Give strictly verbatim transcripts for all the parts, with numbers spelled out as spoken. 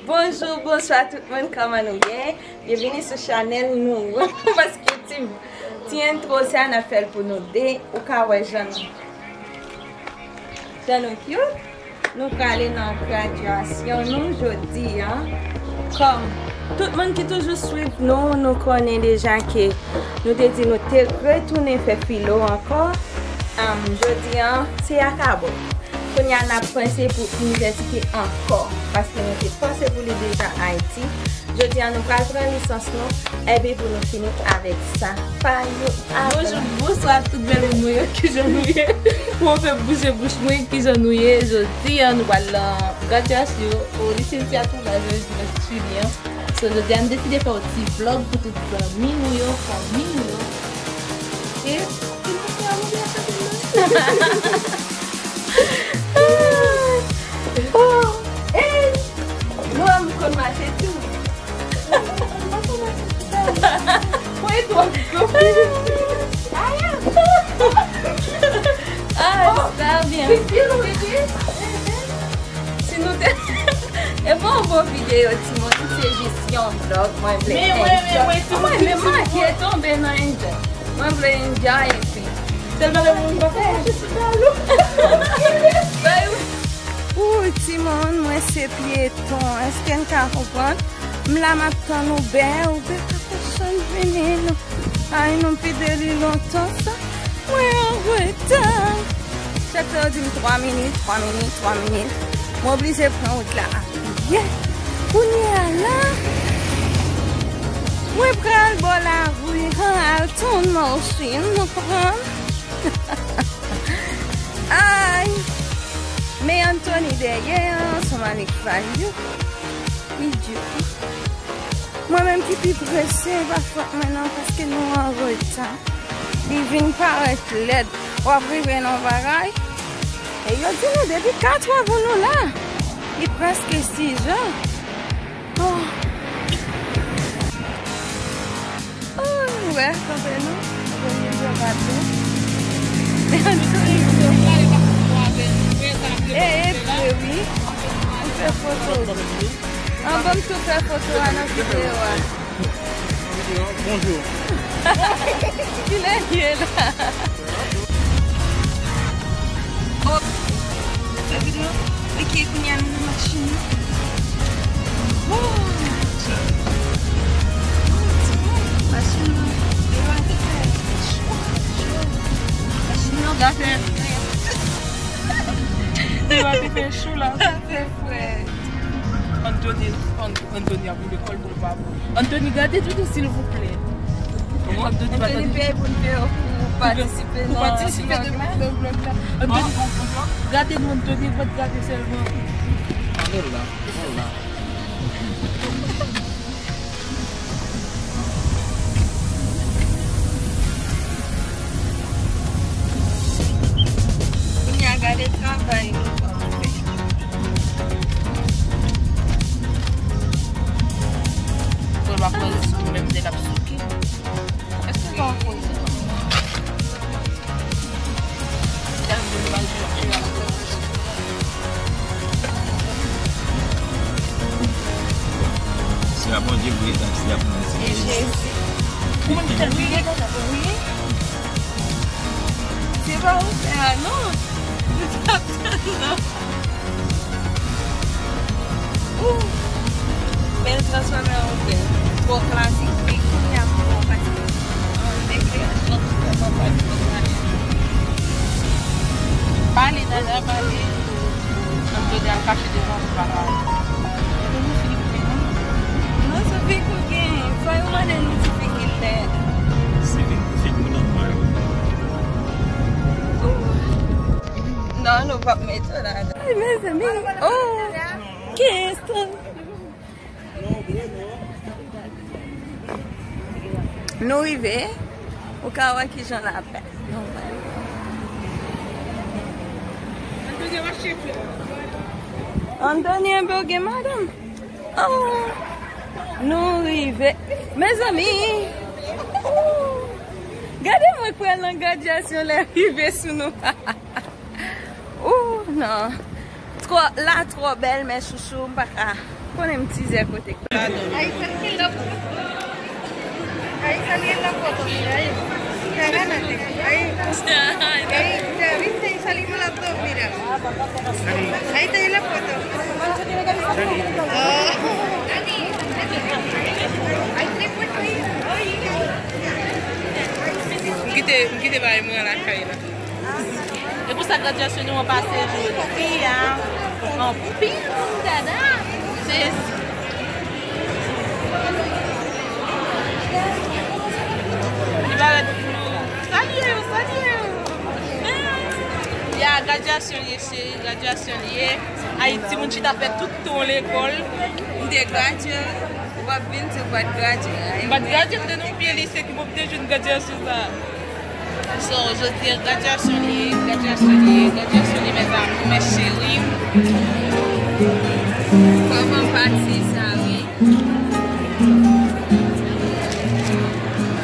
Bonjou, bonswa tout moun, kòman nou ye? Byenvini sou chanèl nou. Paske ti, ti entwo sa n ap fè l pou nou de, ou ka wè jan nou, jan nou cute. Nou prale nan gradyasyon nou jodi a. Kòm tout moun ki toujou swiv nou, nou konnen deja ke nou te di nou te retounen fè filo ankò. Am, jodi a, se akabo. Kounye a, n ap panse pou inivèsite ankò, paske nou te panse pou li deja Ayiti. Jodi a, nou pral pran lisans nou, epi pou nou fini avèk sa. Pa yo avè. Bonjou, bonswa tout bèl moun mwen yo, kijan nou ye? Mwen fè bouje bouch mwen, kijan nou ye? Jodi a, nou pral nan gradyasyon o lise Teatro la, jodi a, Chili an. So, jodi a, m deside fè yon ti vlog pou tout zanmi nou yo, fanmi nou yo. E, e nou fè yon vlog a chak moun. Oh, e, nou wè m konn mache tou. Mwen twò gwo. Aya. Ah, sa byen. Si nou te, e pa yon bon videyo, timoun, se jis yon vlog, mwen vle enjoy. Men mwen, men mwen tou, mwen vle manke tonbe nan enjoy. Mwen vle enjoy epi. Sèlman lè moun pa fè, je suis jaloux. Ouy, timoun, mwen se pyeton. Èske n ka konprann? M la m ap tann Uber, Uber pa fè chan vini, non. Ay, nou pide li lontan sa. Mwen an reta. Chèf la di m twa minit, twa minit, twa minit. Mwen oblije pran wout la a pye. Kounye a la, mwen pral bò lari an al tann machin, nou konprann? Ay! Men Anthony dèyè an, son manik fay yo. Li di, mwen menm ki pi prese, e pa fòt mwen non, paske nou an reta. Li vin parèt lèd. W ap rive nan bagay. E yo di nou depi kat è pou nou la. Li prèske sis è. Oh. Oh, nou wè, kanpe nou. Premye jè bat nou. E, e vre, wi. Ou fè foto. An, ban m tou fè foto a nan videyo a. Bonjou. Kilè l ye la? Oh. Fè videyo. Ok, kounye a nou nan machin nan. Oh. Oh, ti bon. Machin nan. Dewa te fè cho, cho. Machin nan gate. Dewa te fè cho la. Sa fè frèt. Anthony, Anthony ap boule kò l pou l pa boule. Anthony, gade toutou, silvouplè. Kòman? Anthony pa tande. Anthony peye pou n peye pou patisipe nan vlog la. Anthony, gade nou, Anthony, pa t gade sèlman. Ann la, ann la. Kounye a, gade travay nou pral fè. Pou l pa pran risk menm lè l ap souke. Èske w pa ankouraje? Se a Bondye vre, taksi ap pran ti. E Jezi. Moun fè l vire konsa, wi. Se pa ou fè a, non. Ou t ap tann, non. Ouh. Bèl transfòme an bèl. Twò klasik, wi, kounye a pou mwen pati. An deklè, jan tout fè mwen pati. Pale, Dada, pale. Ann jodi a, kache devan pou pa pale. Gade nou fi koken, non? Non, se fi koken. Fò yo mande nou ti fi ki lèd. Se fi, fi moun anpil. Ouh. Non, nou p ap mete w ladan. Ay, mezanmi. Oh, Kingston. Nou rive. Ou ka wè kijan l ap fèt. Anthony, enben w gen madanm. Oh, nou rive. Mezanmi. Oh. Gade mwen k pral nan gradyasyon lè rive sou nou. Oh, non. La twò bèl, men chouchou, m pa ka konnen m tizè kote. Ahí salió la foto, mira ahí. Agárrate. Ahí. Ahí, ya viste, ahí salimos las dos, mira. Ahí está ahí la foto. Oh. M kite, m kite bagay mwen lakay la. E konsa gradyasyon nou an pase jodi a. Anpil moun dada. Sezi. Li parèt flou. Salye yo, salye yo. Ya, gradyasyon li ye, cheri, gradyasyon li ye. Ayiti, moun chita fè tout tan lekòl. M te gradye, w ap vin di w pa t gradye. M pa t gradye, m te nan yon vye lise ki pou m te jwenn gradyasyon sa. So, jodi a, gradyasyon li ye, gradyasyon li ye, gradyasyon li, mes amours, mes chéris. Kòman pati sa, wi?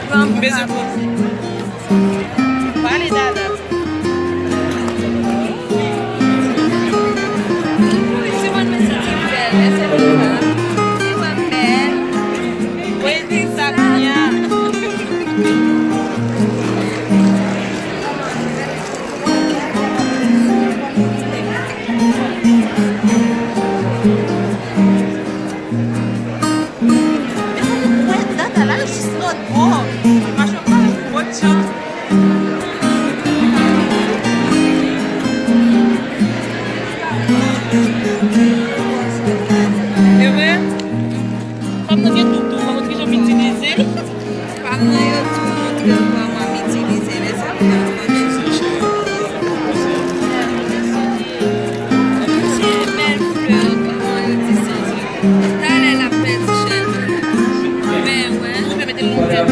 Pran bezwen pou pale dada. Ti mwen, men se ti bèl, men se pou sa. Ti mwen bèl. Wi, di sa kounye a. Mezanmi, wè dada la jis lòt bò. Mache pa lòt bò, tchan. E vre? Fanm nan gen doudou, pa konn kijan m itilize l. Fanm nan yo tou montre m kòman m itilize lè sa fè. Se bèl flè, kòman yo di sa? Talè l ap pèdi cheve. Men, wè. Ou fè mete l nan tèt.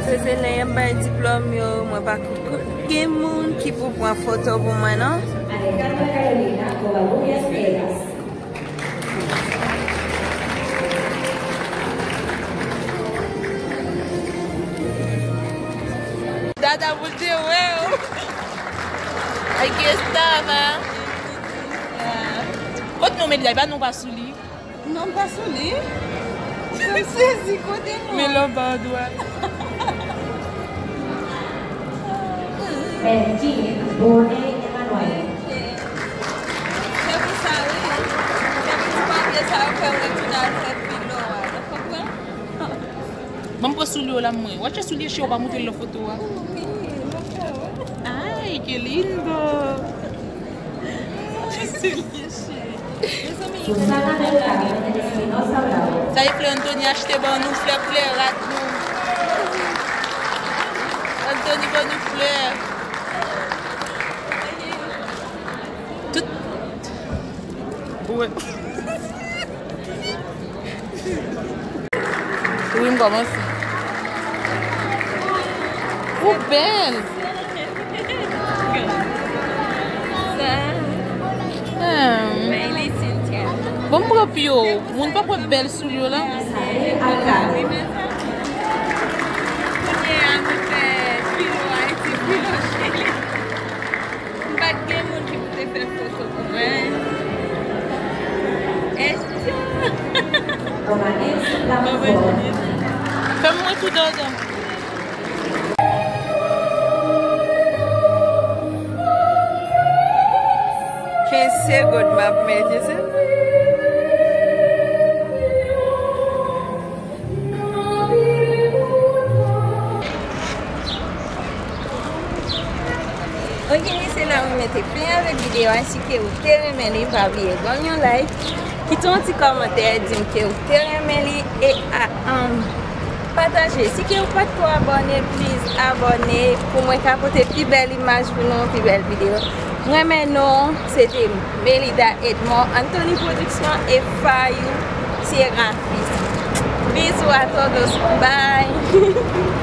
Se, se lè y ap bay diplòm yo, mwen pa konn gen moun ki pou pran foto pou mwen, non. Alejandra Carolina Covarrubias Vegas. Dada, Bondye wè w. Aquí estaba. Kot nou, Melida? E pa nou pa sou li? Non, m pa sou li. M sezi kote nou. Men lòba an dwat. Benji, Bone, Emmanuel. Se pou sa, wi. Se pou ti papye sa yo fè mwen tounen al fè filo a. Ou konprann? Ban m pran soulye w la, mwen. Watch soulye cheri w pa montre l nan foto a. Ay, qué lindo. Watch soulye cheri. Mezanmi, sa e flè Anthony achte ban nou, flè koulè rad nou. Anthony ban nou flè. Tout. Wi, m kòmanse. Ou bèl. Hmm. Bon, m pran pi yo. Moun pa kwè bèl soulye w la. Kounye a, nou fè filo Ayiti, filo Chili. M pa t gen moun ki pou te fè foto pou mwen. Èske... Fè m mwen tou dandan. Kenz segonn m ap mete, se... Ok, se la mwen mete fen avèk videyo a. Si ke ou te renmen li, pa bliye ban m yon like, kite yon ti kòmantè, di m ke ou te renmen li, e a, um, pataje. Si ke ou pa t ko abòne, please abòne pou mwen ka pote pi bèl imaj pou nou, pi bèl videyo. M renmen nou, se te Melida Edmond, Anthony Production e Fayou Sierra Fils. Bisous à todos, bye.